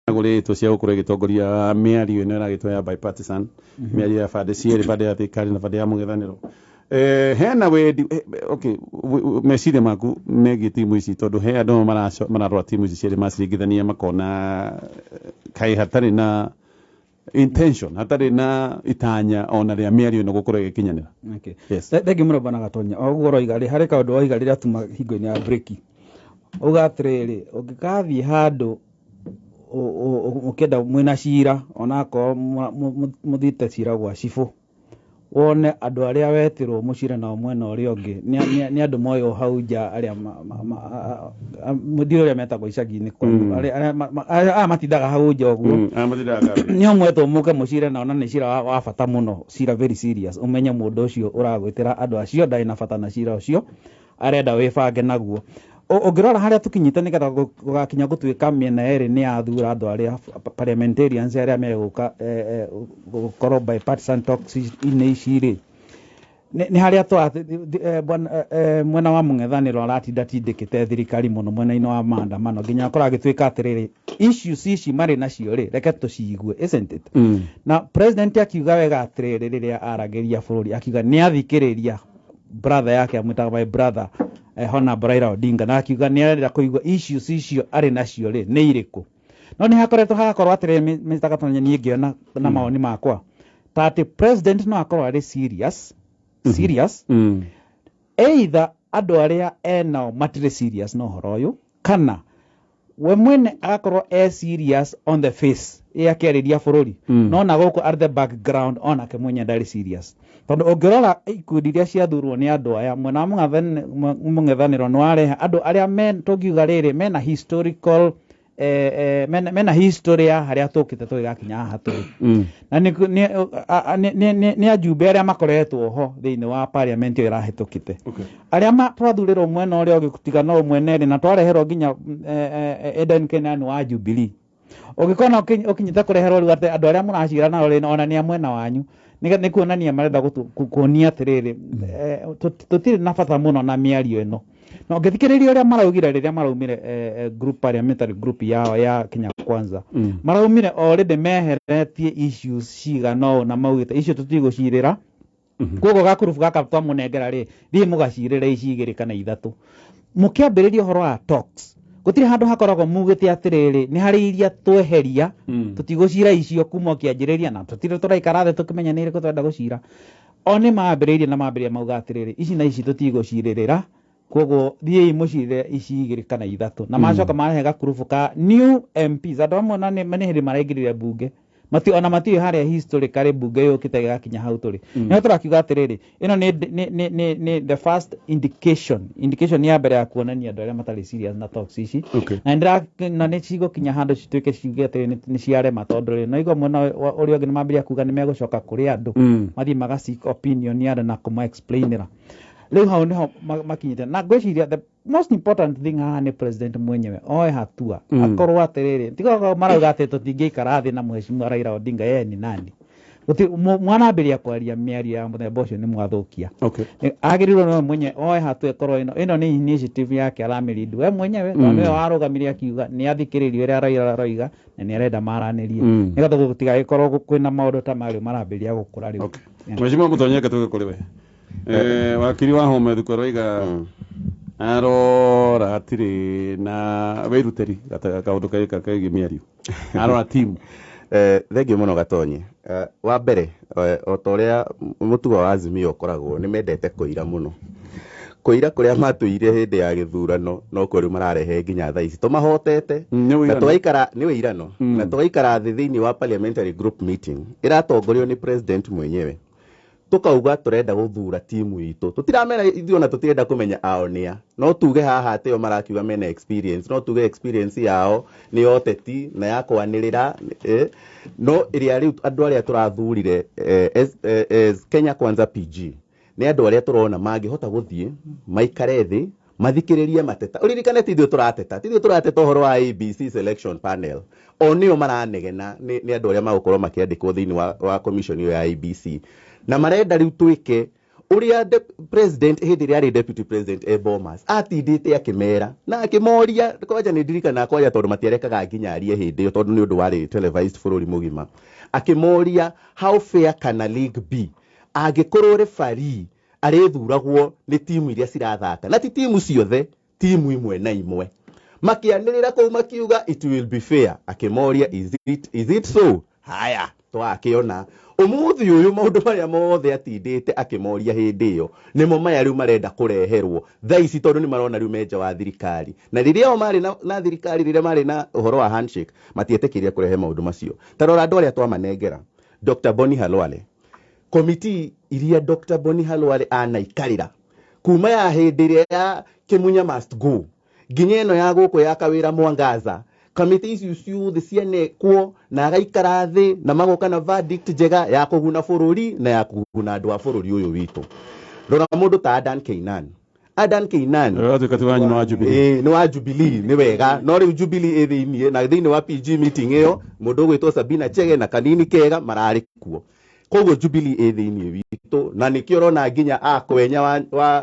Agũrĩtwo cia gũkorwo ĩgĩtongoria mĩario ĩno ĩragĩtwo ya bipartisan, mĩario ya bande cierĩ, bande ya thirikari na bande ya mũng'ethanĩro. Hena wendi, okay, meciria maku megiĩ timu ici, tondũ he andũ mararora timu ici cierĩ, maciringithania makona kaĩ hatarĩ na intention, hatarĩ na itanya ona rĩa mĩario ĩno gũkorwo ĩgĩkinyanĩra. Okay. Yes. Thengiũ mũno, bwana Gatonya. O ũguo ũroiga rĩ, harĩ kaũndũ woiga rĩrĩa tuma hingo-inĩ ya breki, uga atĩrĩrĩ, ũngĩgathiĩ handũ ũkĩenda mwĩna cira, onakorwo mũthiĩte cira gwa cibũ, wone andũ arĩa wetĩrwo mũcire nao mwena ũrĩa ũngĩ nĩ andũ moywo hau nja, arĩa ndiũĩ ũrĩa metagwo icagi-inĩ kwanyu, arĩa matindaga hau nja ũguo. Aya matindaga kambĩ. Nĩ mwetwo mũke mũcire nao, na nĩ cira wa bata mũno, cira very serious. Ũmenye mũndũ ũcio ũragwĩtĩra andũ acio ndarĩ na bata na cira ũcio, arenda wĩbange naguo. Ũngĩrora harĩa tũkinyĩte, nĩgetha gũgakinya gũtuĩka mĩena yerĩ nĩ yathura andũ arĩa parliamentarians arĩa megũka gũkorwo bipartisan talks inĩ ici rĩ, nĩ harĩa mwena wa mũng'ethanĩro aratinda tindĩkĩte thirikari mũno mwena-inĩ wa maandamano, nginya akorwo agĩtuĩka atĩrĩrĩ, issues ici marĩ nacio rĩ, reke tũciigue, isn't it? Na president akiuga wega atĩrĩrĩ, rĩrĩa aragĩria bũrũri, akiuga nĩ athikĩrĩria brother yake, amwĩtaga my brother, Honorable Raila Odinga, na akiuga nĩ arenda kũigua issues icio arĩ nacio rĩ nĩ irĩkũ. No nĩ hakoretwo hagakorwo atĩrĩrĩ, Mr. Gatonya, niĩ ngĩona na mawoni makwa ta atĩ president no akorwo arĩ serious serious, either andũ arĩa enao matirĩ serious na ũhoro ũyũ, kana we mwene agakorwo e serious on the face ĩ akĩarĩria bũrũri, no na gũkũ at the background onake mwenye ndarĩ serious, tondũ ũngĩrora ikundi iria ciathurwo nĩ andũ aya mwena wa mũng'ethanĩro, nĩ warehe andũ arĩa tũngiuga rĩrĩ mena historical, mena history ya harĩa tũkĩte tũgĩgakinya haha tũrĩ, na nĩ ajumbe arĩa makoretwo ho thĩinĩ wa parliament ĩyo ĩrahĩtũkĩte, arĩa twathurĩrwo mwena ũrĩa ũngĩ tiga no mwena ĩrĩ, na twareherwo nginya Eden Kenani wa Jubilee. Ũngĩkona ũkinyĩte kũreherwo rĩu atĩ andũ arĩa mũracira nao rĩ, ona nĩ a mwena wanyu, nĩ kuonania marenda kuonia atĩrĩrĩ, tũtirĩ na bata mũno na mĩario ĩno. Na ũngĩthikĩrĩria ũrĩa maraugire rĩrĩa maraumire, group parliamentary group yao ya Kenya Kwanza, maraumire already meheretie issues cigana ũũ, na maugĩte icio tũtigũcirĩra, koguo gakurubu gaka twamũnengera rĩ, thiĩ mũgacirĩre ici igĩrĩ kana ithatũ. Mũkĩambĩrĩria ũhoro wa talks, gũtirĩ handũ hakoragwo mugĩte atĩrĩrĩ, nĩ harĩ iria tweheria, tũtigũcira icio kuma ũkĩanjĩrĩria, na tũtirĩ tũraikara thĩ tũkĩmenya nĩ irĩkũ twenda gũcira. O nĩ mambĩrĩirie na mambĩrĩria mauga atĩrĩrĩ, ici na ici tũtigũcirĩrĩra, koguo thiĩi mũcirĩre ici igĩrĩ kana ithatũ. Na macoka marehe gakurubu ka new MPs, andũ amwe na nĩ hĩndĩ maraingĩrire mbunge, mati ona matiũĩ harĩa historically mbunge yũkĩte gĩgakinya hau tũrĩ. Nĩho tũrakiuga atĩrĩrĩ, ĩno nĩ the first indication ya mbere ya kuonania andũ arĩa matarĩ serious na talks ici. Na na nĩ cigũkinya handũ cituĩke ciuge atĩrĩ nĩ ciarema, tondũ rĩ, no igua mwena ũrĩa ũngĩ nĩ mambĩrĩria kuga nĩ megũcoka kũrĩ andũ, mathiĩ maga seek opinion ya andũ na kũma explainĩra. Rĩu hau nĩho makinyĩte, na ngwĩciria the most important thing haha nĩ president mwenyewe oe hatua, akorwo atĩrĩrĩ, tiga marauga atĩ tũtingĩikara thĩ na mheshimiwa Raila Odinga, yeye ni nani? Mwanambĩrĩria kwaria mĩario ya mũthemba ũcio, nĩ mwathũkia. Agĩrĩirwo nĩwe mwenyewe oe hatua, ĩkorwo ĩno nĩ initiative yake aramĩlead we mwenyewe, tondũ nĩwe warũgamire akiuga nĩ athikĩrĩrio ũrĩa Raila aroiga na nĩ arenda maranĩrie, nĩgetha gũtigagĩkorwo kwĩna maũndũ ta marĩu marambĩrĩria gũkũra rĩu. Okay. Mheshimiwa Mũtonyi, tuge kũrĩ we. Wakiri wa Home Thuku aroiga arora hatirĩ na wĩrutĩri kaũndũ kegiĩ mĩario, arora timu. Thengiũ mũno, Gatonyi. Wa mbere, o ta ũrĩa mũtugo wa Azimio ũkoragwo, nĩ mendete kũira mũno. Kũira kũrĩa matũire hĩndĩ ya gĩthurano no kuo rĩu mararehe nginya thaa ici tũmahotete. Nĩ na ũirano. Tũgaikara nĩ wĩirano, na tũgaikara thĩ thĩinĩ wa parliamentary group meeting ĩratongorio nĩ president mwenyewe, tukauga turenda guthura timu itũ. Tutiramera ithuĩ ona tũtirenda kũmenya ao nĩa, no tuge haha atĩ o marakiuga mena experience, no tuge experience yao nĩ ya ũteti na ya kwanĩrĩra, no ĩrĩa rĩu andũ arĩa tũrathurire, as Kenya Kwanza PG, nĩ andũ arĩa tũrona mangĩhota gũthiĩ maikare thĩ mathikĩrĩrie mateta. Ũririkane ti ithuĩ tũrateta, ti ithuĩ tũrateta ũhoro wa ABC selection panel, o nĩo maranegena nĩ andũ arĩa magũkorwo makĩandĩkwo thĩinĩ wa commission ĩyo ya ABC, na marenda rĩu twĩke Ũrĩa president hĩndĩ ĩrĩa arĩ deputy president e Bomas atindĩte akĩmera na akĩmoria kwanja nĩ ndirikanaga kwanja tondũ matiarekaga nginya arie hĩndĩ ĩyo tondũ nĩ ũndũ warĩ televised bũrũri mũgima, akĩmoria how fair can a league be angĩkorwo referee arĩthuragwo nĩ timu iria cirathaka, na ti timu ciothe, timu imwe na imwe. Makianĩrĩra kũu makiuga it will be fair. Akĩmoria is it so? Haya, twakĩona ũmũthĩ ũyũ maũndũ marĩa mothe atindĩte akĩmoria hĩndĩ ĩyo nĩmo maya rĩu marenda kũreherwo thaa ici, tondũ nĩ marona rĩu menja wa thirikari. Na rĩrĩa o marĩ na thirikari, rĩrĩa marĩ na ũhoro wa handshake, matietĩkĩria kũrehe maũndũ macio. Ta rora andũ arĩa twamanengera, Dr. Boni Halwale, komiti iria Dr. Boni Halwale anaikarĩra kuma ya hĩndĩ ĩrĩa ya Kimunya must go nginya ĩno ya gũkũ ya Kawĩra Mwangaza, kamĩtĩ icio ciothe cianekwo na agaikara thĩ na magoka na verdict njega ya kũguna bũrũri na ya kũguna andũ a bũrũri ũyũ witũ. Rora mũndũ ta Adan Keynan. Adan Keynan Ũratuĩka ti wanyu, nĩ wa Jubilee. Ĩĩ, nĩ wa Jubilee, nĩ wega, no rĩu Jubilee ĩ thĩiniĩ na thĩinĩ wa PG meeting ĩyo mũndũ ũgwĩtwo Sabina Chege na Kanini Kega mararĩ kuo, koguo Jubilee ĩ thĩiniĩ witũ, na nĩkĩo ũrona nginya akwenya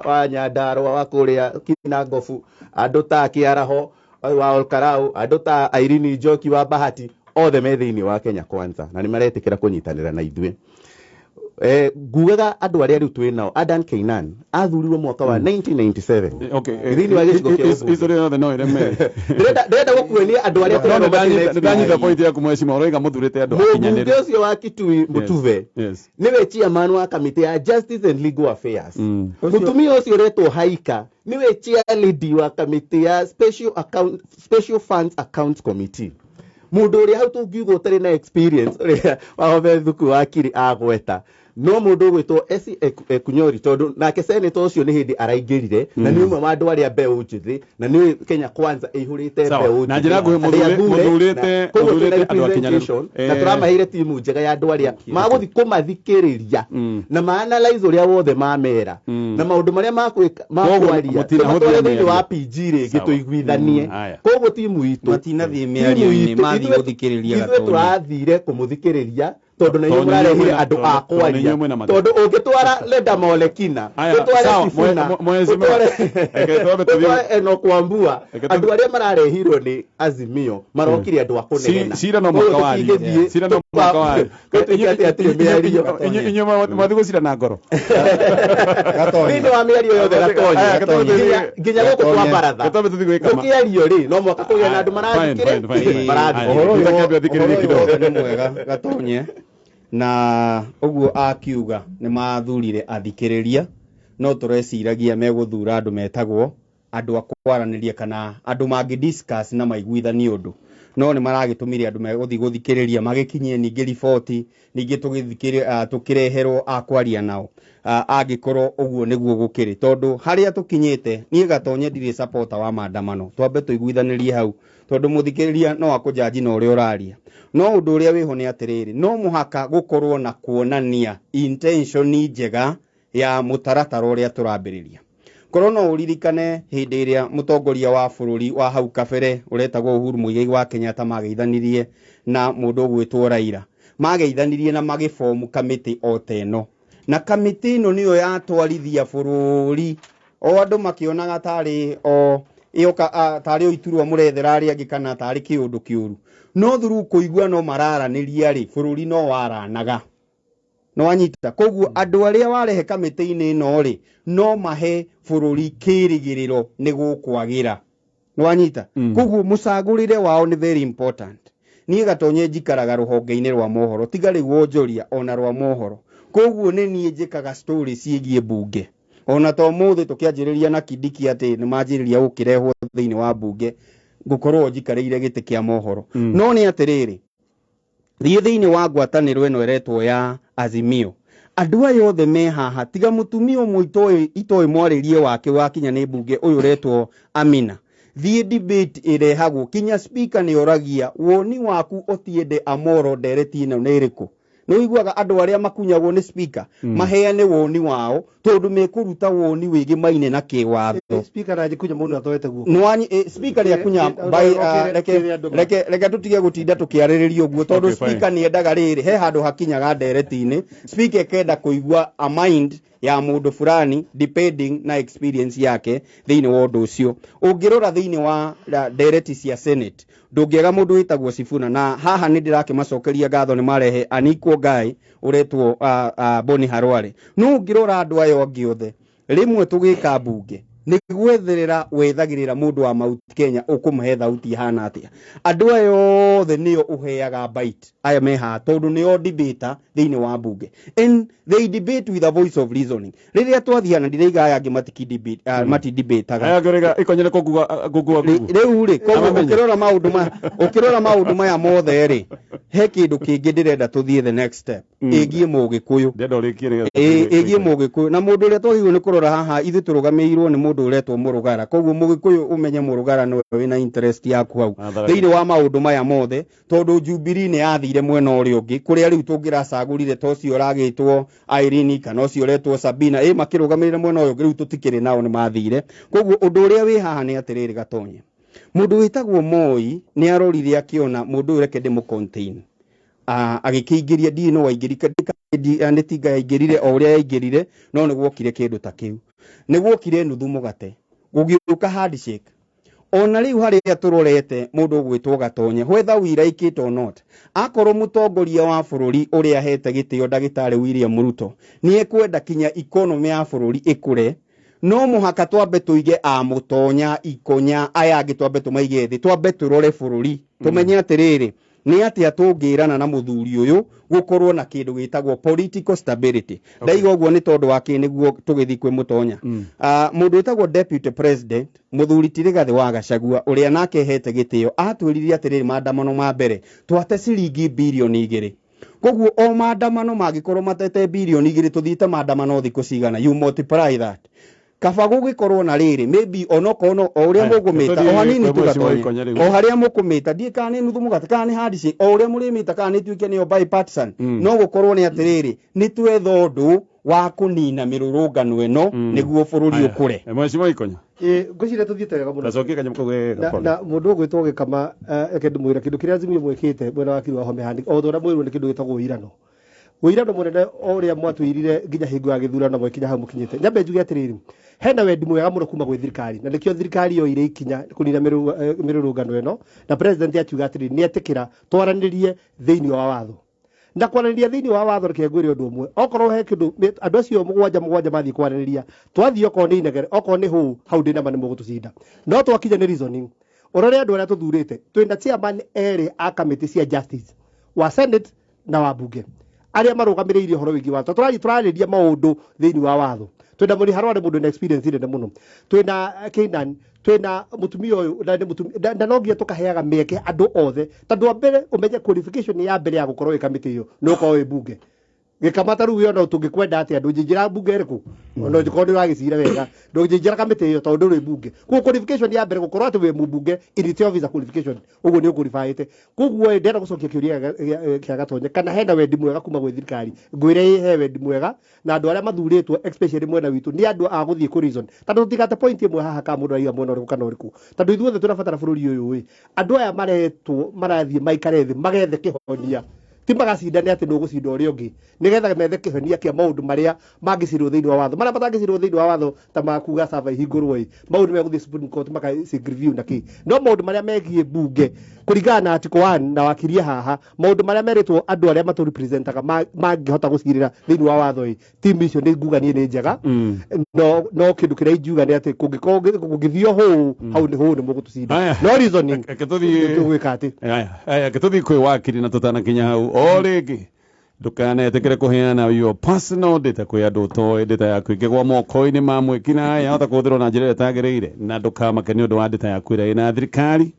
wa Nyandarũa wa kũrĩa Kinangofu, andũ ta Kĩaraho wa Olkarau, andũ ta Irene Njoki wa Bahati, othe me thĩinĩ wa Kenya Kwanza na nĩ maretĩkĩra kũnyitanĩra na ithuĩ. Ngugaga andũ arĩa rĩu twĩ nao, Adan Keynan athurirwo mwaka wa 1997 thĩinĩ wa gĩcigo kĩa ũmbunge. History yothe no ĩreme. Ndĩrenda gũkuonia andũ arĩa No tũrerwo matirĩ na nĩndanyita experience. point yaku, mheshimiwa, ũroiga mũthurĩte andũ Mũmbunge akinyanĩru. ũcio wa Kitui Mutuve nĩwe chairman wa kamĩtĩ ya Justice and Legal Affairs. Mũtumia ũcio ũretwo Haika nĩwe chair lady wa kamĩtĩ ya Special Funds Accounts Committee. Mũndũ ũrĩa hau tũngiuga ũtarĩ na experience, ũrĩa Wahome Thuku wakiri agweta, no mũndũ ũgwĩtwo Esi Ekunyori, tondũ nake senator ũcio nĩ hĩndĩ araingĩrire na nĩ ũmwe wa andũ arĩa mbeũ njĩthĩ, na nĩ Kenya Kwanza ĩihũrĩte Sawa. mbeũ Na njĩra nguhĩ, njĩthĩ. Arĩa athure, koguo twĩna mũthurĩte andũ akinyanĩru. representation, na tũramaheire timu njega ya andũ arĩa magũthiĩ kũmathikĩrĩria na maanalyze ũrĩa wothe mamera na maũndũ marĩa makwĩka Koguo makwaria, mũtinahũthia tũmatware thĩinĩ wa mĩario. PG rĩngĩ Sawa. tũiguithanie. Haya. Koguo timu itũ Matinathiĩ mĩario-inĩ, mathiĩ gũthikĩrĩria ithuĩ Gatonye. tũrathire kũmũthikĩrĩria tondũ na inyuĩ Tondũ mũrarehire inyuĩ andũ a tondũ kwaria, inyuĩ mwĩna mateta. tondũ ũngĩtwara Leda Molekina, Haya, ũtware sawa, Sifuna, mheshimiwa. Reke twambe tũthiĩ- ũtware Enoch Wambua, Reke andũ arĩa mararehirwo nĩ Azimio marokire andũ a kũnegena. Cira no mũhaka Koguo warie. tũtingĩthiĩ Cira no mũhaka warie. gũtuĩke atĩ hatirĩ mĩario. Inyuĩ mwathiĩ gũcira na ngoro. Thĩinĩ wa mĩario yothe, Gatonye, Aya, Gatonye, nginya gũkũ kwa baratha Gatonye, tũthiĩ gwĩka gũkĩario rĩ, no mũhaka kũgĩa na andũ Fine, fine, fine, marathikĩrĩ fine. marathiĩ. Aya. Ũhoro ũyũ Reke ambe athikĩrĩrie ũhoro ũyũ kidogo. wothe nĩ mwega, Gatonye, na ũguo akiuga nĩ mathurire athikĩrĩria, no tũreciragia megũthura andũ metagwo andũ a kwaranĩria kana andũ mangĩ discuss na maiguithanie ũndũ, no nĩ maragĩtũmire andũ megũthiĩ gũthikĩrĩria magĩkinyie ningĩ riboti, ningĩ tũkĩreherwo a kwaria nao. Angĩkorwo ũguo nĩguo gũkĩrĩ, tondũ harĩa tũkinyĩte, niĩ Gatonye ndirĩ supporter wa maandamano, twambe tũiguithanĩrie hau, tondũ mũthikĩrĩria no akũjanji na ũrĩa ũraria. No ũndũ ũrĩa wĩho nĩ atĩrĩrĩ, no mũhaka gũkorwo na kuonania intention njega ya mũtaratara ũrĩa tũrambĩrĩria. Korwo no ũririkane hĩndĩ ĩrĩa mũtongoria wa bũrũri wa hau kabere ũretagwo Uhuru Muigai wa Kenyatta mageithanirie na mũndũ ũgwĩtwo Raila, mageithanirie na magĩbomu kamĩtĩ o ta ĩno, na kamĩtĩ ĩno nĩyo yatwarithia bũrũri, o andũ makĩonaga tarĩ o ĩyoka tarĩ o iturwa mũrethera arĩa angĩ kana tarĩ kĩũndũ kĩũru, no through kũigua no mararanĩria rĩ, bũrũri no waranaga no wanyita. Koguo andũ arĩa warehe kamĩtĩ-inĩ ĩno rĩ, no mahe bũrũri kĩrĩgĩrĩro nĩ gũkwagĩra, nĩ wanyita. Koguo mũcagũrĩre wao nĩ very important. Niĩ Gatonye njikaraga rũhonge-inĩ rwa mohoro, tiga rĩu wonjoria ona rwa mohoro, koguo nĩ niĩ njĩkaga story ciĩgiĩ mbunge. Ona to mũthĩ tũkĩanjĩrĩria na Kindiki atĩ nĩ manjĩrĩria gũkĩrehwo thĩinĩ wa mbunge, ngũkorwo njikarĩire gĩtĩ kĩa mohoro. No nĩ atĩrĩrĩ, thiĩ thĩinĩ wa ngwatanĩro ĩno ĩretwo ya Azimio, andũ aya othe me haha tiga mũtumia ũmwe itoĩ mwarĩrie wake wakinya nĩ mbunge, ũyũ ũretwo Amina. Thiĩ debate ĩrehagwo, kinya speaker nĩ oragia woni waku Otiende Amoro ndereti ĩno nĩ ĩrĩkũ. Nĩ ũiguaga andũ arĩa makunyagwo nĩ speaker maheane woni wao, tondũ mekũruta woni wĩgĩmaine na kĩwatho. Speaker aragĩkunya mũndũ atoete guoko. Nĩwanyi speaker nĩ akunya by reke reke reke tutige gutinda tukiarĩrĩria ũguo, tondũ Okay, fine. speaker nĩ endaga rĩrĩ he handũ hakinyaga ndereti-inĩ, speaker ekenda kũigua a mind Ya mũndũ fulani depending na experience yake thĩinĩ wa ũndũ ũcio. Ũngĩrora thĩinĩ wa ndereti cia Senate, ndũngĩaga mũndũ wĩtagwo Sifuna. Na haha nĩ ndĩrakĩmacokeria ngatho, nĩ marehe an equal guy ũretwo Boni Harware. No ũngĩrora andũ aya angĩ othe, rĩmwe tũgĩka mbunge nĩ gwetherera wethagĩrĩra mũndũ wa Mount Kenya ũkũmũhe thauti ihana atĩa. Andũ aya othe nĩo ũheaga bite aya me haha, tondũ nĩo debater thĩinĩ wa mbunge, and they debate with a voice of reasoning. Rĩrĩa twathiĩ na ndiraiga aya angĩ matiki debate, matidebataga. Aya ngĩrĩga ikonyere kũngua ngũngua ngugu. Rĩu rĩ, koguo Amamenye. Ũkĩrora maũndũ maya mothe rĩ, he kĩndũ kĩngĩ ndĩrenda tũthiĩ the next step ĩgiĩ Mũgĩkũyũ. Ndĩrenda ũrĩkie nĩgetha Ĩgiĩ Mũgĩkũyũ na mũndũ ũrĩa twagĩrĩirwo nĩ kũrora haha, ithuĩ tũrũgamĩrĩirwo nĩ mũndũ ũretwo Mũrũgara. Koguo Mũgĩkũyũ, ũmenye Mũrũgara nĩwe wĩna interest yaku hau Atharaki. thĩinĩ wa maũndũ maya mothe, tondũ Jubilee nĩ yathire mwena ũrĩa ũngĩ kũrĩa rĩu tũngĩracagũrire ta ũcio ũragĩtwo Irene kana ũcio ũretwo Sabina ĩ makĩrũgamĩrĩra mwena ũyũ ũngĩ. Rĩu tũtikĩrĩ nao, nĩ mathire. Koguo ũndũ ũrĩa wĩ haha nĩ atĩrĩrĩ, Gatonye, mũndũ wĩtagwo Moi nĩ arorire akĩona mũndũ ũyũ, reke ndĩmũ contain. Agĩkĩingĩria ndiĩ no waingĩri nĩ tinga yaingĩrire o ũrĩa yaingĩrire, no nĩ gwokire kĩndũ ta kĩu, nĩ gwokire nuthu mũgate, gũgĩũka handshake. Ona rĩu harĩa tũrorete mũndũ ũgwĩtwo Gatonye, whether we like it or not, akorwo mũtongoria wa bũrũri ũrĩa ahete gĩtĩo ndagĩtarĩ William Ruto nĩ ekwenda kinya economy ya bũrũri ĩkũre, no mũhaka twambe tũige a Mũtonya Ikonya aya angĩ, twambe tũmaige thĩ, twambe tũrore bũrũri, tũmenye atĩrĩrĩ, nĩ atĩa tũngĩrana na mũthuri ũyũ gũkorwo na kĩndũ gĩtagwo political stability. Ndaiga ũguo nĩ tondũ wa kĩ? Nĩguo tũgĩthiĩ kwĩ Mũtonya. Mũndũ wĩtagwo deputy president, mũthuri ti Rigathĩ wa Gachagua, ũrĩa nake hete gĩtĩo, atwĩrire atĩrĩrĩ, maandamano ma mbere twate ciringi birioni 2. Koguo o maandamano mangĩkorwo matete birioni 2, tũthiĩte maandamano thikũ cigana? You multiply that. Kaba gũgĩkorwo na rĩrĩ, maybe onokorwo no o ũrĩa Aya, mũkũmĩta tũthiĩ o hanini kwĩ tu Mheshimiwa Gatonye. Ikonya rĩu. O harĩa mũkũmĩta, ndiĩ kana nĩ nuthu mũgate kana nĩ handshake, o ũrĩa mũrĩmĩta, kana nĩ tuĩke nĩyo bipartisan, no gũkorwo nĩ atĩrĩrĩ, nĩ twetha ũndũ wa kũnina mĩrũrũngano ĩno nĩguo bũrũri Aya. ũkũre. Mheshimiwa Ikonya. Ngwĩciria tũthiĩte wega mũno. Tacokia kanyamũ kau wega na pole. Na mũndũ ũgwĩtwo Gĩkama, reke ndĩmwĩre kĩndũ kĩrĩa Azimio mwĩkĩte mwena wa Kiru wa Homa o ta ũrĩa mwĩrwo nĩ kĩndũ gĩtagwo ũirano, ũirano mũnene o ũrĩa mwatwĩrire nginya hingo ya gĩthurano mwekinya hau mũkinyĩte. Nyambe njuge atĩrĩrĩ, hena wendi mwega mũno kuma gwĩ thirikari, na nĩkĩo thirikari yoire ikinya kũnina mĩrũrũngano ĩno, na president akiuga atĩrĩrĩ, nĩ etĩkĩra twaranĩrie thĩinĩ wa watho. Na kwaranĩria thĩinĩ wa watho, reke ngwĩre ũndũ ũmwe, okorwo he kĩndũ andũ acio mũgwanja mũgwanja mathiĩ kwaranĩria, twathiĩ okorwo nĩ inegere, okorwo nĩ hũũ hau, ndĩ nama nĩ mũgũtũcinda. No twakinya nĩ reasoning, ũrore andũ arĩa tũthurĩte, twĩna chairman erĩ a kamĩtĩ cia justice, wa Senate na wa bunge, arĩa marũgamĩrĩire ũhoro wĩgiĩ watho. Tũrathiĩ tũrarĩria maũndũ thĩinĩ wa watho. Twĩna Mũrĩ Harware, mũndũ wĩna experience nene mũno, twĩna Kenan, twĩna mũtumia ũyũ na nĩ mũtumia na no nginya tũkaheaga mĩeke andũ othe, tondũ wa mbere ũmenye qualification ya mbere ya gũkorwo wĩ kamĩtĩ ĩyo nĩ ũkorwo wĩ bunge. Gĩkama ta rĩu ona tũngĩkwenda atĩa, ndũngĩingĩra bunge ĩrĩkũ ona ũngĩkorwo nĩ ũragĩcira wega, ndũngĩingĩra kamĩtĩ ĩyo tondũ ndũrĩ bunge. Koguo qualification ya mbere gũkorwo atĩ wĩ mũmbunge in itself is a qualification, ũguo nĩ ũqualifyĩte. Koguo ĩ, ndĩrenda gũcokia kĩũria kĩa Gatonye kana hena wendi mwega kuma gwĩ thirikari. Ngwĩre ĩ, he wendi mwega, na andũ arĩa mathurĩtwo, especially mwena witũ, nĩ andũ a gũthiĩ kũ reason, tondũ tũtigate point ĩmwe haha kana mũndũ araiga mwena ũrĩkũ kana ũrĩkũ, tondũ ithuothe tũrabatara bũrũri ũyũ. Ĩ, andũ aya maretwo marathiĩ maikare thĩ magethe kĩhonia, ti magacindane atĩ nĩ ũgũcinda ũrĩa ũngĩ, nĩgetha methe kĩhonia kĩa maũndũ marĩa mangĩcirwo thĩinĩ wa watho, marĩa matangĩcirwo thĩinĩ wa watho, ta makuga sava ihingũrwo. Ĩ, maũndũ megũthiĩ Supreme Court maka seek review na kĩ, no maũndũ marĩa megiĩ bunge kũringana na article 1 na wakiria haha, maũndũ marĩa merĩtwo andũ arĩa matũrepresentaga mangĩhota gũcirĩra thĩinĩ wa watho, ĩ, team icio nĩ nguga niĩ nĩ njega. No kĩndũ kĩrĩa ingiuga nĩ atĩ kũngĩkorwo kũngĩthio hũũ hau nĩ hũũ nĩ mũgũtũcinda. Aya. No reasoning Reke tũthiĩ tũgwĩka atĩ Aya, aya, reke tũthiĩ kwĩ wakiri na tũtanakinya hau o rĩngĩ, ndũkanetĩkĩre kũheana your personal data kwĩ andũ ũtoĩ. Data yaku ĩngĩgwa moko-inĩ ma mwĩkinaĩ, yahota kũhũthĩrwo na njĩra ĩrĩa ĩtagĩrĩire, na ndũkamake nĩ ũndũ wa data yaku ĩrĩa ĩna thirikari.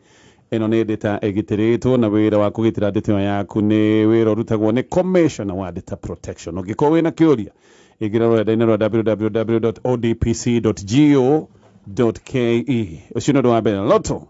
Ĩno nĩ data ĩgitĩrĩtwo, na wĩra wa kũgitĩra data ĩyo yaku nĩ wĩra ũrutagwo nĩ Commissioner wa Data Protection. Ũngĩkorwo wĩna kĩũria, ingĩra rũrenda-inĩ rwa www.odpc.go.ke. Ũcio nĩ ũndũ wa mbere. Loto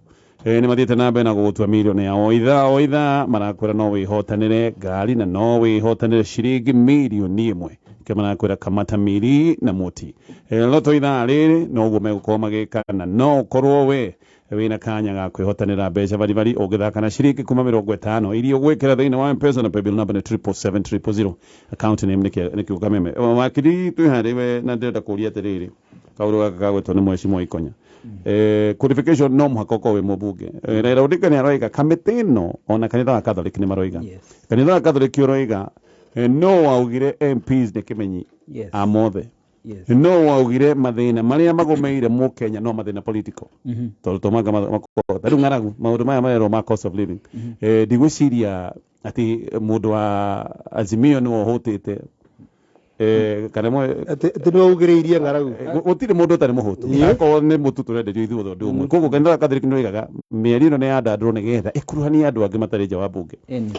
nĩ mathiĩte na mbere na gũgũtua mirioni ya o ithaa o ithaa. Marakwĩra no wĩhotanĩre ngari na no wĩhotanĩre ciringi mirioni 1. Ke marakwĩra kamata miri na muti. Loto ithaa rĩrĩ noguo megũkorwo magĩka, na no ũkorwo we Wĩna kanya ga kwĩhotanĩra mbeca baribari ũngĩthaka na ciringi kuma 50 iria ũgwĩkĩra thĩinĩ wa Mpesa na paybill number nĩ 777 000, account name nĩ Kiugo Kameme. Wakiri twĩ harĩ we na ndĩrenda kũria atĩrĩrĩ, kaũndũ gaka gagwĩtwo nĩ mheshimiwa Ikonya, qualification no mũhaka ũkorwo wĩ mũmbunge. Raila Odinga nĩ aroiga kamĩtĩ ĩno, ona kanitha wa Catholic nĩ maroiga, kanitha wa Catholic ũroiga, no waugire MPs nĩ kĩmenyi a mothe, no waugire mathĩna marĩa magũmĩire mũkenya no mathĩna political, tondũ tũmanga ta rĩu ng'aragu, maũndũ maya marerwo ma cost of living, ndigwĩciria atĩ mũndũ wa Azimio nĩwe ũhũtĩte, kana mwe Atĩ nĩwe ugĩrĩirie ng'aragu. Gũtirĩ mũndũ ũtarĩ mũhũtu, akorwo nĩ mũtu tũrenderio ithuothe ũndũ ũmwe. Koguo kanitha wa Catholic nĩ oigaga mĩario ĩno nĩ yandandũrwo nĩgetha ĩkuruhanie andũ angĩ matarĩ nja wa mbunge.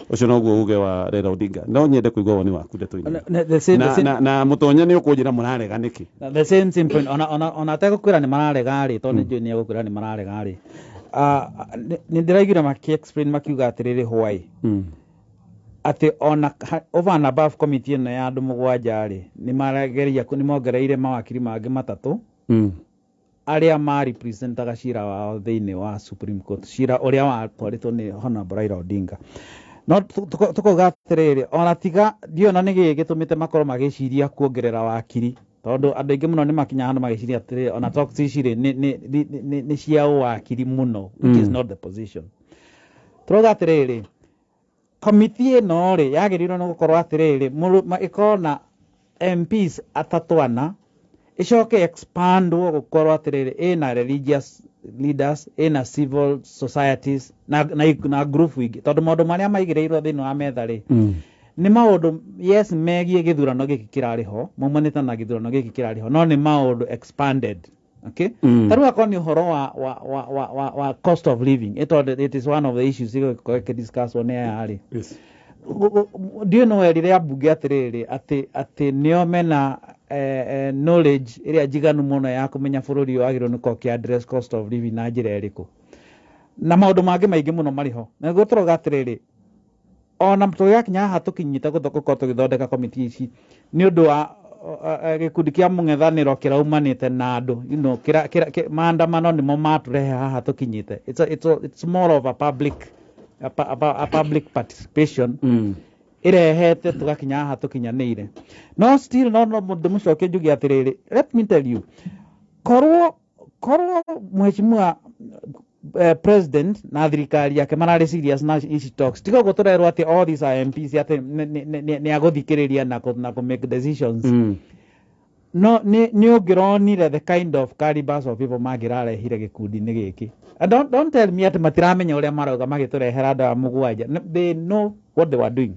Ũcio noguo uge wa Raila Odinga. No nyende kũigua woni waku ndeto-inĩ. The same, na, the same, na mũtonya nĩ ũkũnjĩra mũrarega nĩkĩ? The same point. Ona ategũkwĩra nĩ mararega rĩ, tondũ nĩ njũĩ nĩ egũkwĩra nĩ mararega rĩ. Ah, nĩ ndĩraiguire maki explain makiuga atĩrĩrĩ, why atĩ ona over and above committee ĩno ya andũ 7 rĩ, nĩ marageria nĩ mongereire mawakiri mangĩ matatũ arĩa ma representaga cira wao thĩinĩ wa Supreme Court, cira ũrĩa watwarĩtwo nĩ Honorable Raila Odinga. No tũkauga atĩrĩrĩ, ona tiga ndiona nĩ gĩĩ gĩtũmĩte makorwo magĩciria kuongerera wakiri, tondũ andũ aingĩ mũno nĩ makinya handũ magĩciria atĩrĩrĩ, ona talks ici rĩ, nĩ cia ũwakiri mũno, which is not the position. Tũrauga atĩrĩrĩ, komiti ĩno rĩ, yagĩrĩirwo nĩ gũkorwo atĩrĩrĩ, ĩkorwo na MPs atatũ ana, ĩcoke expandwo gũkorwo atĩrĩrĩ, ĩna religious leaders, ĩna civil societies na group ingĩ, tondũ maũndũ marĩa maigĩrĩirwo thĩinĩ wa metha rĩ, nĩ maũndũ, yes, megiĩ gĩthurano gĩkĩ kĩrarĩ ho, maumanĩte na gĩthurano gĩkĩ kĩrarĩ ho, no nĩ maũndũ expanded, okay? Ta rĩu akorwo nĩ ũhoro wa cost of living, it is one of the issues igũkorwo ĩkĩdiscusswo nĩ aya rĩ. Ndiũĩ no werire ambunge atĩrĩrĩ, atĩ nĩo mena knowledge ĩrĩa njiganu mũno ya kũmenya bũrũri ũyũ wagĩrĩirwo nĩ gũkorwo ũkĩ-address cost of living na njĩra ĩrĩkũ, na maũndũ mangĩ maingĩ mũno marĩ ho. Na nĩguo tũrauga atĩrĩrĩ, ona tũgĩgakinya haha tũkinyĩte gũkorwo tũgĩthondeka komiti ici nĩ ũndũ wa gĩkundi kĩa mũng'ethanĩro kĩraumanĩte na andũ, maandamano nĩmo matũrehe haha tũkinyĩte. It's more of a public participation ĩrehete tũgakinya haha tũkinyanĩire. No still no ndĩmũcokie njuge atĩrĩrĩ, let me tell you, korwo mheshimiwa president na thirikari yake mararĩ serious na ici talks, tiga ũguo tũrerwo atĩ all these are MPs, atĩ nĩ agũthikĩrĩria na kũ make decisions, no nĩ ũngĩronire the kind of calibers of people mangĩrarehire gĩkundi-inĩ gĩkĩ. And don't tell me atĩ matiramenya ũrĩa marauga magĩtũrehera andũ aya 7. No, they know what they were doing,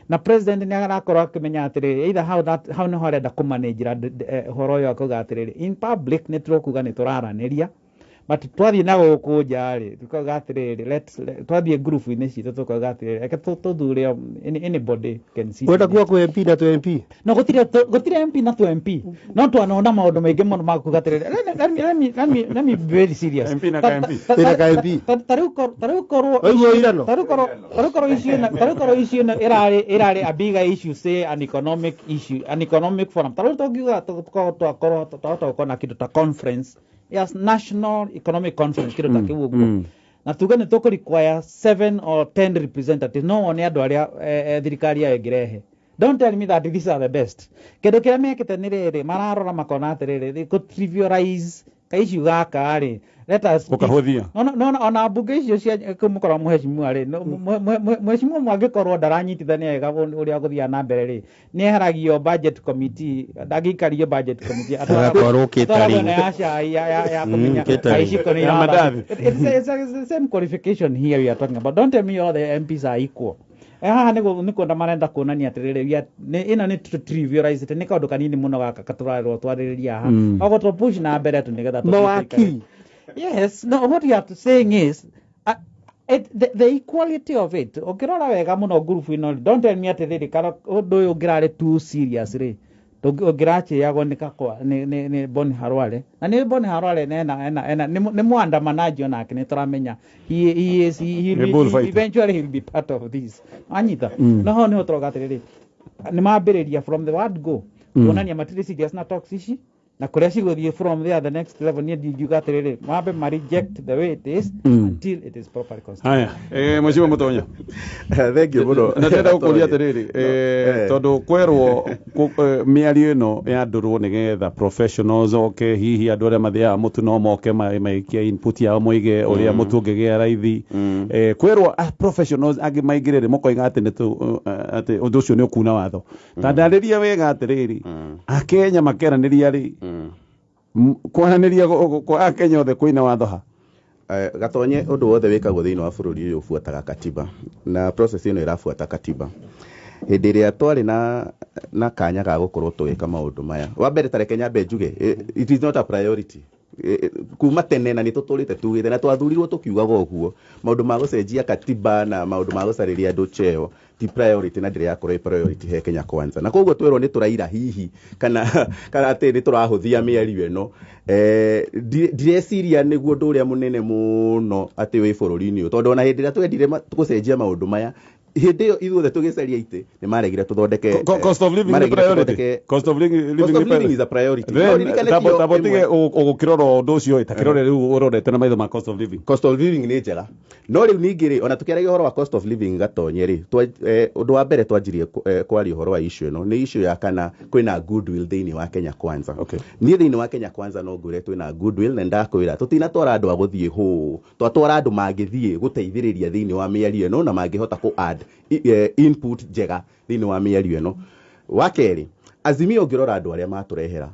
na president nĩ arakorwo akĩmenya atĩrĩrĩ, either how that how nĩho arenda kũmanĩnjĩra ũhoro ũyũ, akauga atĩrĩrĩ, in public nĩ tũkuga nĩ tũraranĩria, but twathiĩ na gũkũ nja rĩ, tukauga atĩrĩrĩ, twathiĩ ngurubu-inĩ citũ tukauga atĩrĩrĩ, reke tũthure, anybody can sit Wenda in it. Kuga kwĩ MP na twĩ MP. No gũtirĩ MP na tu MP, no twanona maũndũ maingĩ mũno ma kuga atĩrĩrĩ, let me be very serious. MP na ka MP. Ĩna ka MP. Ta rĩu korwo Waigua ũirano? Ta rĩu korwo issue ĩno, ta rĩu korwo issue ĩno ĩrarĩ a bigger issue, say an economic issue, an economic forum, ta rĩu tũngiuga tũkorwo twakorwo twahota gũkorwo na kĩndũ ta conference, yes, national economic conference, kĩndũ ta kĩu ũguo, na tuge nĩ tũkũ require 7 or 10 representatives, no wone andũ arĩa thirikari yayo ĩngĩrehe. Don't tell me that these are the best. Kĩndũ kĩrĩa mekĩte nĩ rĩrĩ, mararora makona atĩrĩrĩ, kũ trivialize kaissue gaka rĩ, let us Gũkahũthia. No, ona mbunge icio cia kũmũkora mũheshimiwa rĩ, no, mũheshimiwa ũmwe angĩkorwo ndaranyitithania wega ũrĩa gũthiaga na mbere rĩ, nĩ eheragio budget committee, ndangĩikario budget committee. Agatwarwo catering. Atwaragwo ĩno ya cai ya kũmenya catering. kaiciko nĩ Ya mandathi. It's the same qualification here we are talking about. Don't tell me all the MPs are equal. Haha nĩ kuona marenda kuonania atĩrĩrĩ, ĩno nĩ trivialize, nĩ kaũndũ kanini mũno gaka katũrarĩrwo twarĩrĩria haha, oguo tũ push na mbere tu nĩgetha tũthiĩ Mawakiri. Yes, no, what you are saying is the equality of it. Ũngĩrora wega mũno ngurubu ĩno, don't tell me atĩrĩrĩ, kana ũndũ ũyũ ũngĩrarĩ too serious rĩ, ũngĩrachĩagwo nĩ kakwa nĩ Boni Harware, na nĩ Boni Harware ena nĩ mwandamanaji onake nĩ tũramenya he is he Nĩ will bullfighter. Eventually he will be part of this, anyita. No ho nĩho tũroga atĩrĩrĩ, nĩ mambĩrĩria from the word go kuonania matirĩ serious na talks ici. Na kũrĩa cigũthiĩ from there, the next level, niĩ ndingiuga atĩrĩrĩ, mambe ma reject the way it is until it is properly constituted. Haya, mheshimiwa Mutonya. Thank you mũno. Na ndĩrenda gũkũria atĩrĩrĩ, tondũ kwerwo mĩario ĩno yandũrwo nĩgetha professionals oke, hihi andũ arĩa mathiaga mũtu no moke maikie input yao, moige ũrĩa mũtu ũngĩgĩa raithi. Kwerwo professionals angĩ maingĩre rĩ, mũkoiga atĩ atĩ ũndũ ũcio nĩ ũkuna watho. Ta ndarĩria wega atĩrĩrĩ, Akenya makeranĩria rĩ, kwaranĩria kwa Akenya othe kwĩna watho ha? Gatonye, ũndũ wothe wĩkagwo thĩinĩ wa bũrũri ũyũ ũbuataga katiba, na process ĩno ĩrabuata katiba. Hĩndĩ ĩrĩa twarĩ na kanya ga gũkorwo tũgĩka maũndũ maya, wa mbere, ta reke nyambe njuge, it is not a priority. Kuma tene na nĩ tũtũrĩte tugĩte na twathurirwo tũkiugaga ũguo, maũndũ ma gũcenjia katiba na maũndũ ma gũcarĩria andũ cheo ti priority, na ndĩrĩ yakorwo ĩ priority he Kenya Kwanza. Na koguo twerwo nĩ tũraira hihi kana atĩ nĩ tũrahũthia mĩario ĩno, ndireciria nĩguo ũndũ ũrĩa mũnene mũno atĩ wĩ bũrũri-inĩ ũyũ, tondũ ona hĩndĩ ĩrĩa twendire gũcenjia maũndũ maya, hĩndĩ ĩyo ithuothe tũgĩcaria itĩ nĩ maregire tũthondeke. Cost of living nĩ Maregire priority. tũthondeke. Cost of living Cost of nĩ living is a priority. Then, No, ririkane tio tabo tige ĩmwe. ũgũkĩrora ũndũ ũcio, takĩrore rĩu ũrorete na maitho ma cost of living. Cost of living nĩ njega, no rĩu ningĩ rĩ, ona tũkĩaragia ũhoro wa cost of living, Gatonye rĩ, ũndũ wa mbere twanjirie kwaria ũhoro wa issue ĩno nĩ issue ya kana kwĩna goodwill thĩinĩ wa Kenya Kwanza. Niĩ thĩinĩ wa Kenya Kwanza no ngwĩre twĩna goodwill, na ndakwĩra tũtinatwara andũ a gũthiĩ hũ, twatwara andũ mangĩthiĩ gũteithĩrĩria thĩinĩ wa mĩario ĩno na mangĩhota kũ add input njega thĩinĩ wa mĩario ĩno. Wa kerĩ, Azimio ũngĩrora andũ arĩa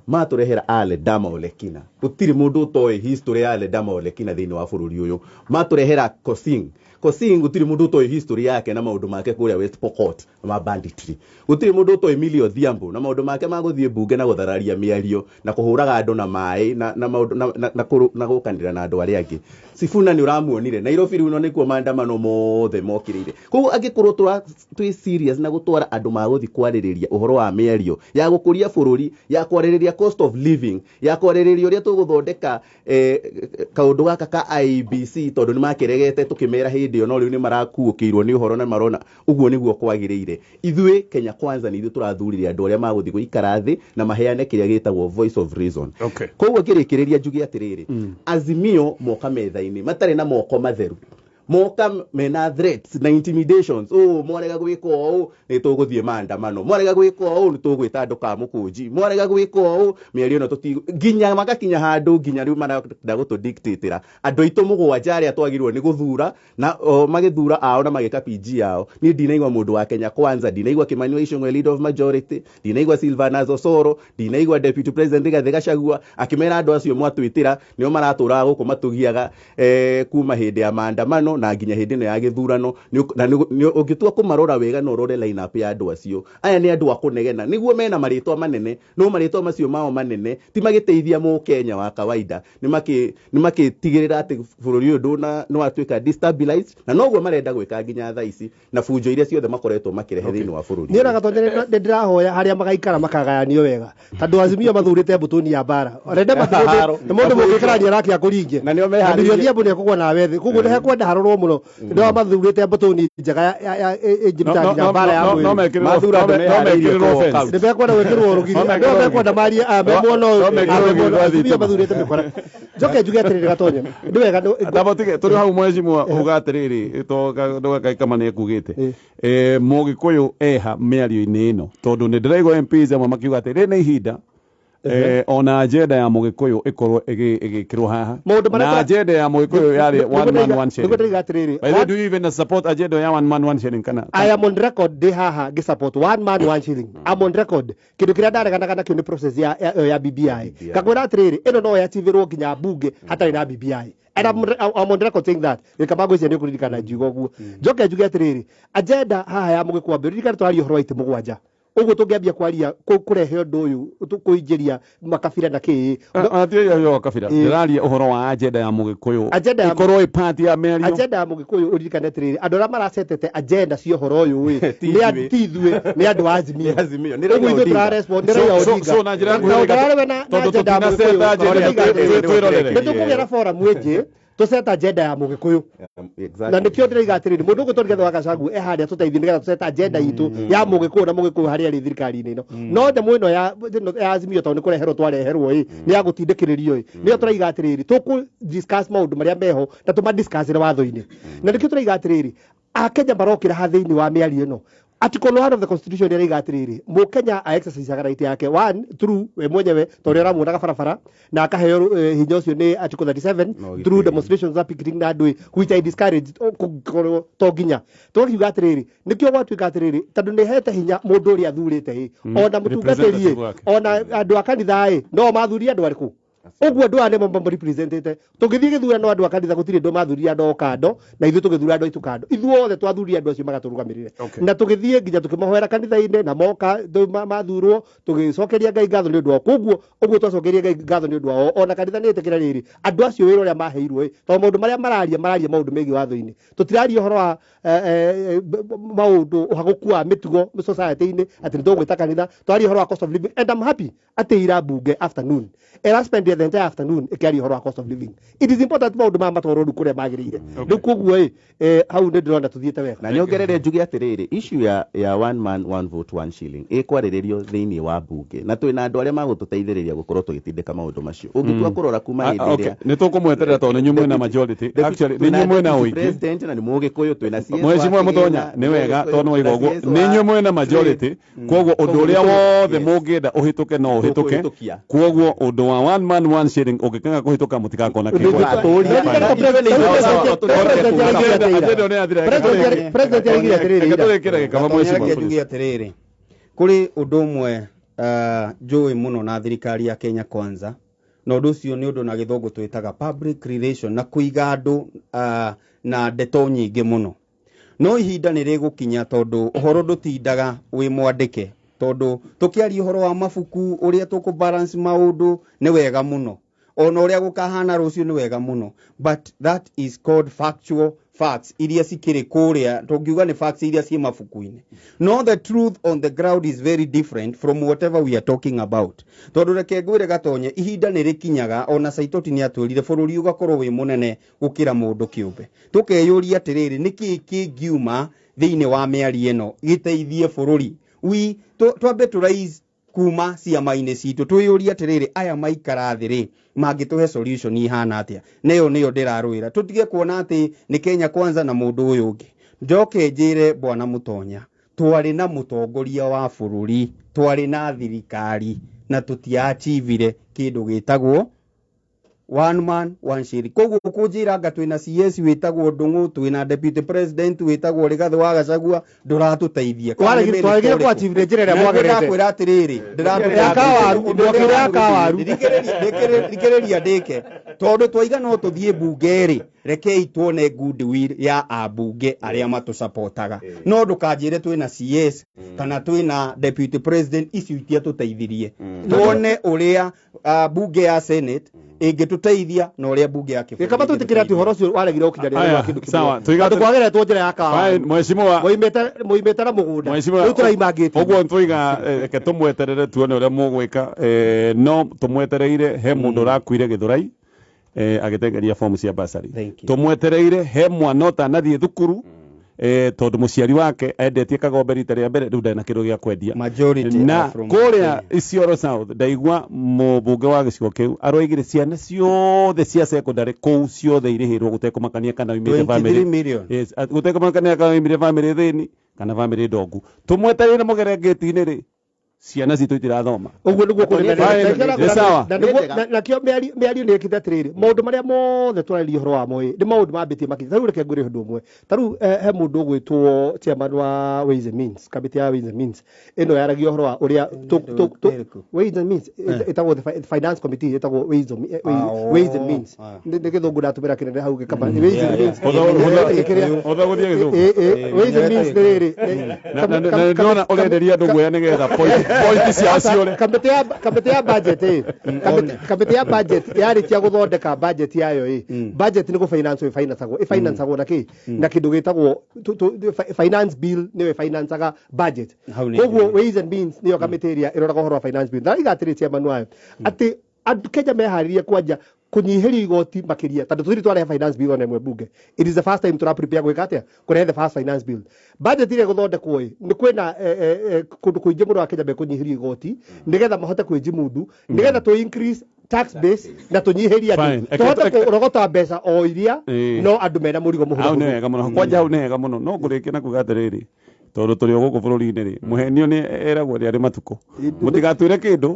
matũrehera Ale Dama Olekina, gũtirĩ mũndũ ũtoĩ history ya Ale Dama Olekina thĩinĩ wa bũrũri ũyũ. Matũrehera Kosing Kosing, gũtirĩ mũndũ ũtoĩ history yake na maũndũ make kũrĩa West Pokot ma banditry. Gũtirĩ mũndũ ũtoĩ Millie Odhiambo na maũndũ make ma gũthiĩ mbunge na gũthararia mĩario na kũhũraga andũ na maĩ na maũndũ na gũkanĩra na andũ arĩa angĩ. Sifuna nĩ ũramuonire Nairobi, rĩu no nĩkuo maandamano mothe mokĩrĩire. Koguo angĩkorwo twĩ serious na gũtwara andũ magũthiĩ kwarĩrĩria ũhoro wa mĩario ya gũkũria bũrũri, ya kwarĩrĩria cost of living, ya kwarĩrĩria ũrĩa tũgũthondeka kaũndũ gaka ka IEBC, tondũ nĩ makĩregete tũkĩmera hĩndĩ ĩyo, no rĩu nĩ marakuũkĩirwo nĩ ũhoro na marona ũguo nĩguo kwagĩrĩire. Ithuĩ Kenya Kwanza nĩ ithuĩ tũrathurire andũ arĩa magũthiĩ gũikara thĩ na maheane kĩrĩa gĩtagwo voice of reason. Koguo ngĩrĩkĩrĩria njuge atĩrĩrĩ, Azimio moka metha-inĩ matarĩ na moko matheru, moka mena threats na intimidations, oh, mwarega gwĩka ũũ nĩ tũgũthiĩ maandamano, mwarega gwĩka ũũ nĩ tũgwĩta andũ ka mũkũnji, mwarega gwĩka ũũ mĩario ĩno tũti nginya magakinya handũ nginya rĩu marenda gũtũdictatĩra andũ aitũ mũgwanja arĩa twagĩrĩirwo nĩ gũthura, na o, magĩthura ao na magĩka PG yao. Niĩ ndinaigua mũndũ wa Kenya Kwanza, ndinaigua Kimani wa Ichung'wa leader of majority, ndinaigua Silvanus Osoro, ndinaigua deputy president Rigathĩ Gachagua akĩmera andũ acio mwatwĩtĩra nĩo maratũraga gũkũ matũgiaga kuma hĩndĩ ya maandamano na nginya hĩndĩ ĩno ya gĩthurano. Na ũngĩtua kũmarora wega na ũrore line up ya andũ acio, aya nĩ andũ a kũnegena, nĩguo mena marĩtwa manene, no marĩtwa macio mao manene ti magĩteithia mũkenya wa kawaida, nĩ makĩtigĩrĩra atĩ bũrũri ũyũ ndũna nĩ watuĩka destabilized, na noguo marenda gwĩka nginya thaa ici na bunjo iria ciothe makoretwo makĩrehe thĩinĩ wa bũrũri. Niĩ ona Gatonye nĩ ndĩrahoya harĩa magaikara makagayanio wega, tondũ Azimio mathurĩte mbũtũni ya mbara rende mathurĩte nĩ mũndũ mũngĩkarania nake akũringe Na nĩo na meharĩirie. Millie Odhiambo nĩ ekũgwa nawe thĩ, koguo nĩ hekwenda harorwo mũno nĩ mathurĩte mbũtũni njega ya ĩngĩruta nginya mbara ya No mwĩrĩ. mekĩrĩrwo Mathura andũ no meharĩirie mekĩrĩrwo kũ walk fence. out. Nĩ mekwenda gwĩkĩrwo rũgiri, No andũ mekĩrĩrwo mekwenda marie me mwena ũyũ no mekĩrĩrwo ame rũgiri mwena rwa Azimio thitima. mathurĩte mĩkora. Njoke njuge atĩrĩrĩ, Gatonye, nĩ wega Tabo tige tũrĩ hau, mheshimiwa, uga atĩrĩrĩ, ndũgakaikama nĩ ekugĩte mũgĩkũyũ eha mĩario-inĩ ĩno, tondũ nĩ ndĩraigua MPs amwe makiuga atĩ rĩ nĩ ihinda ona agenda ya mũgĩkũyũ ĩkorwo ĩgĩkĩrwo haha Maũndũ marĩa na agenda ya mũgĩkũyũ yarĩ one man one shilling. Nĩguo ndĩroiga atĩrĩrĩ, By the way, do you even support agenda ya one man one shilling kana? I am on record ndĩ haha ngĩ support one man one shilling. I'm on record. Kĩndũ kĩrĩa ndareganaga nakĩo nĩ process ya BBI. Ngakwĩra atĩrĩrĩ, ĩno no yachivĩrwo nginya mbunge hatarĩ na BBI. And I'm on record saying that. Gĩkama ngwĩciria nĩ ũkũririkana njiuga ũguo. Njoke njuge atĩrĩrĩ, agenda haha ya mũgĩkũ ririkana tũraria ũhoro wa itĩ mũgwanja. Ũguo tũngĩambia kwaria kũrehe ũndũ ũyũ kũingĩria makabira na kĩĩ. Ona ti ũhoro wa kabira, ndĩraria ũhoro wa agenda ya mũgĩkũyũ Agenda ya ĩkorwo ĩ part ya mĩario. Agenda ya mũgĩkũyũ, ũririkane atĩrĩrĩ, andũ arĩa maracetete agenda cia ũhoro ũyũ ĩ Ti nĩ ithuĩ. ti ithuĩ, nĩ andũ a Azimio. Nĩ Azimio, nĩ Ũguo Raila ithuĩ Odinga. tũrarespond nĩ Raila Odinga. So na njĩra ya Na ũndũ ararĩwe na tondũ agenda ya tũtinaceta mũgĩkũyũ, agenda Ũrĩa twĩrorere. nĩ tũkũgĩa na forum ĩngĩ. Tũceta agenda ya Mũgĩkũyũ. Na nĩkĩo ndĩraiga atĩrĩrĩ, mũndũ ũgwĩtwo Rigathĩ wa Gachagua e harĩa tũteithie nĩgetha tũceta agenda itũ ya Mũgĩkũyũ na Mũgĩkũyũ harĩa arĩ thirikari-inĩ ĩno. No nyamũ ĩno ya Azimio tondũ nĩ kũreherwo twareherwo ĩ, nĩ ya gũtindĩkĩrĩrio ĩ, nĩyo tũraiga atĩrĩrĩ, tũkũ discuss maũndũ marĩa meho na tũma discuss-ĩre watho-inĩ. Na nĩkĩo tũraiga atĩrĩrĩ, Akenya marokĩra ha thĩinĩ wa mĩario ĩno. Article 1 of the Constitution ĩraiga atĩrĩrĩ, Mũkenya a exercise right yake one through we mwenyewe ta ũrĩa ũramuonaga barabara na akaheo hinya ũcio nĩ Article 37 No, through gĩtĩo. demonstrations na picketing na andũ which I discourage kũngĩkorwo to nginya tũgakiuga atĩrĩrĩ, nĩkĩo gwatuĩka atĩrĩrĩ, tondũ nĩ hete hinya mũndũ ũrĩa athurĩte ĩ, ona mũtungatĩri ĩ, Representative wake. ona andũ a kanitha ĩ, no mathurire andũ arĩkũ? Ũguo andũ aya nĩmo mamũrepresentĩte. Tũngĩthiĩ gĩthurano andũ a kanitha gũtirĩ andũ mathurire andũ ao kando, na ithuĩ tũgĩthura andũ aitũ kando. Ithuothe twathurire andũ acio magatũrũgamĩrĩre. Na tũgĩthiĩ nginya tũkĩmahoera kanitha-inĩ na moka mathurwo, tũgĩcokeria Ngai ngatho nĩ ũndũ wao. Koguo ũguo twacokeria Ngai ngatho nĩ ũndũ wao, ona kanitha nĩ ĩtĩkĩra rĩrĩ, andũ acio wĩra ũrĩa maheirwo ĩ, tondũ maũndũ marĩa mararia, mararia maũndũ megiĩ watho-inĩ. Tũtiraria ũhoro wa maũndũ ũhagũku wa mĩtugo society-inĩ atĩ nĩ tũgwĩta kanitha, twaria ũhoro wa cost of living, and I'm happy atĩ ira mbunge afternoon era spend the entire afternoon ĩkĩaria ũhoro wa cost of living. It is important maũndũ maya matwarwo rĩu kũrĩa magĩrĩire. Rĩu koguo ĩ, hau nĩ ndĩrona tũthiĩte wega. Na nyongerere njuge atĩrĩrĩ, issue ya one man one vote one shilling ĩkwarĩrĩrio thĩinĩ wa mbunge, na twĩna andũ arĩa magũtũteithĩrĩria gũkorwo tũgĩtindĩka maũndũ macio. Ũngĩtua kũrora kuma hĩndĩ ĩrĩa Nĩ tũkũmweterera tondũ nĩ inyuĩ mwĩna majority. Actually, nĩ inyuĩ mwĩna ũingĩ. President na nĩ Mũgĩkũyũ, twĩna CS Mheshimiwa wa Mutonya, Kĩgĩna, nĩ wega Mũgĩkũyũ, tondũ nĩ waiga twĩna ũguo. CS Nĩ inyuĩ wa mwĩna majority, koguo ũndũ ũrĩa wothe mũngĩenda ũhĩtũke no ũhĩtũke. Tũkũhĩtũkia. Koguo ũndũ wa one man one shilling ũngĩkaga kũhĩtũka mũtigakona kĩndũ. President araigire atĩrĩrĩ Reke ira. tũrĩkĩre gĩkaba, Reke mheshimiwa. njuge atĩrĩrĩ, kũrĩ ũndũ ũmwe njũĩ mũno na thirikari ya Kenya Kwanza, na ũndũ ũcio nĩ ũndũ na gĩthũngũ twĩtaga public relation na kũiga andũ na ndeto nyingĩ mũno. No ihinda nĩ rĩgũkinya tondũ ũhoro ndũtindaga wĩ mwandĩke, tondũ tũkĩaria ũhoro wa mabuku ũrĩa tũkũ balance maũndũ nĩ wega mũno, ona ũrĩa gũkahana rũciũ nĩ wega mũno, but that is called factual facts iria cikĩrĩ kũrĩa, tũngiuga nĩ facts iria ciĩ mabuku-inĩ. No the truth on the ground is very different from whatever we are talking about. Tondũ reke ngwĩre Gatonye, ihinda nĩ rĩkinyaga, ona Saitoti nĩ atwĩrire bũrũri ũgakorwo wĩ mũnene gũkĩra mũndũ kĩũmbe. Tũkeyũria atĩrĩrĩ, nĩkĩĩ kĩngiuma thĩinĩ wa mĩario ĩno gĩteithie bũrũri? We twambe tũ raise kuma ciama-inĩ citũ, twĩyũrie atĩrĩrĩ, aya maikara thĩ rĩ, mangĩtũhe solution ihana atĩa? Neyo nĩyo ndĩrarũĩra, tũtige kuona atĩ nĩ Kenya Kwanza na mũndũ ũyũ ũngĩ. Njoke njĩre bwana Mũtonya, twarĩ na mũtongoria wa bũrũri, twarĩ na thirikari, na tũtiachivire kĩndũ gĩtagwo one man one shilling. Koguo kũnjĩra anga twĩna CS wĩtagwo Ndung'u, twĩna deputy president wĩtagwo Rigathĩ wa Gachagua, ndũratũteithia. Twaregire kũ-achieve na njĩra ĩrĩa mwagerete. Ndakwĩra atĩrĩrĩ, Ya kawaru, mwakire ya kawaru. Thikĩrĩria ndĩke, tondũ twaiga no tũthiĩ mbunge rĩ, rekei tuone goodwill ya ambunge arĩa matũcapotaga. No ndũkanjĩre twĩna CS kana twĩna deputy president, icio itiatũteithirie. Tuone ũrĩa bunge ya Senate ĩngĩtũteithia na ũrĩa bunge ya kĩbũrũri Gĩkaba twĩtĩkĩre atĩ ũhoro ũcio waregire gũkinyanĩra Aya, nĩ wa kĩndũ kĩmwe. sawa, tũiga Tondũ atĩ- kwageretwo njĩra ya kawaru. Fine, mheshimiwa. Moimĩte na mũgũnda. Mheshimiwa, Rĩu tũraimangĩte. ũguo twaiga, reke tũmweterere tuone ũrĩa mũgwĩka, no tũmwetereire he mũndũ ũrakuire Gĩthũrai agĩtengeria fomu cia basari. Thank you. Tũmwetereire he mwana ũtanathiĩ thukuru, tondũ mũciari wake endetie kagombe rita rĩa mbere, rĩu ndarĩ na kĩndũ gĩa kwendia. Majority Na are from kũrĩa Kenya. Isiolo South ndaigua mũmbunge wa gĩcigo kĩu aroigire ciana ciothe cia secondary kũu ciothe irĩhĩrwo gũtekũmakania kana oimĩte 23 family million. Yes, gũtekũmakania kana oimire family thĩni kana family ndongu. Tũmwetereire mũgere ngĩti-inĩ rĩ, ciana citũ itirathoma. Ũguo nĩguo kũrĩ na- Fine, na- nĩ sawa. na nĩguo- nakĩo mĩario nĩ ĩkĩte atĩrĩrĩ, maũndũ marĩa mothe tũrarĩria ũhoro wamo ĩ, nĩ maũndũ mambĩtie makĩria. Ta rĩu reke ngwĩre ũndũ ũmwe. Ta rĩu he mũndũ ũgwĩtwo chairman wa Ways and Means, kamĩtĩ ya Ways and Means ĩno yaragia ũhoro wa ũrĩa Ĩrĩkũ? Ways and Means ĩtagwo the Finance Committee, ĩtagwo Ways of Ways and Means. Nĩ gĩthũngũ ndatũmĩra kĩnene hau gĩkaba. Ways and Means. Hotha gũthiĩ gĩthũngũ. Ways and Means nĩ rĩrĩ, Na ndĩrona ũrenderia andũ guoya nĩgetha point ciao ciũre. Kamĩtĩ ya budget ĩ, kamĩtĩ ya budget yarĩkia gũthondeka budget yayo ĩ, budget nĩ gũfinance ĩfinanceagwo, ĩfinanceagwo na kĩ, na kĩndũ gĩtagwo finance bill, nĩyo ĩfinanceaga budget. Hau nĩ Koguo njũĩ. Ways and Means nĩyo kamĩtĩ ĩrĩa ĩroraga ũhoro wa finance bill, na raiga atĩrĩ chairman wayo atĩ andũ Kenya meharĩrie kwanja Kũnyihĩrio igoti makĩria, tondũ tũtirĩ twarehe finance bill ona ĩmwe bunge. It is the first time tũra prepare gwĩka atĩa, kũrehe the first finance bill. Budget ĩrĩa ĩgũthondekwo ĩ, nĩ kwĩna kũndũ kũingĩ mũno wa Kenya mekũnyihĩrio igoti nĩgetha mahote kwĩjimundu, nĩgetha tũ increase tax base na tũnyihĩrie Fine. andũ, tũhote kũrogota mbeca o iria no andũ mena mũrigo Hau nĩ mũhũthũ. wega mũno, kwanja hau nĩ wega mũno. No ngũrĩkia na kuga atĩrĩrĩ, tondũ tũrĩ o gũkũ bũrũri-inĩ rĩ, mũhenio nĩ eragwo rĩarĩ matukũ, mũtigatwĩre kĩndũ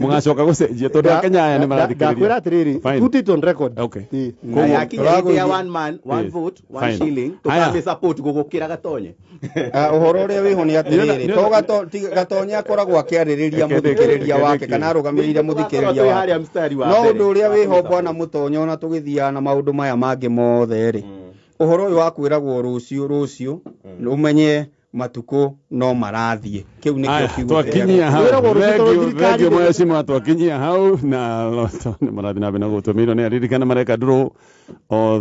mũgacoka gũcenjia, tondũ Akenya aya nĩ marathikĩrĩria. Ndakwĩra atĩrĩrĩ, Fine. put it on record. Okay. Ĩĩ. Na yakinya hĩndĩ ya one man one vote one Fine. shilling, Haya. tũkamĩ support gũgũkĩra Gatonye. Ah, ũhoro ũrĩa wĩho nĩ atĩrĩrĩ, to Gatonye akoragwo akĩarĩrĩria Reke ndĩkie, mũthikĩrĩria reke wake ndĩkie. kana arũgamĩrĩire mũthikĩrĩria Twĩ wake. harĩa mstari wa No mbere. ũndũ ũrĩa wĩho, bwana Mũtonyo, ona tũgĩthiaga na maũndũ maya mangĩ mothe rĩ, ũhoro ũyũ wa kwĩragwo rũciũ rũciũ, ũmenye matukũ no marathiĩ, kĩu nĩkĩo Aya, kiugo kĩrĩa twakinyia hau. Wĩragwo rũciũ tondũ Thengio, thirikari thengio mheshimiwa, twakinyia hau na Loto nĩ marathiĩ na mbere na gũtũmĩrwo nĩ aririkana mareka ndũrũ othe.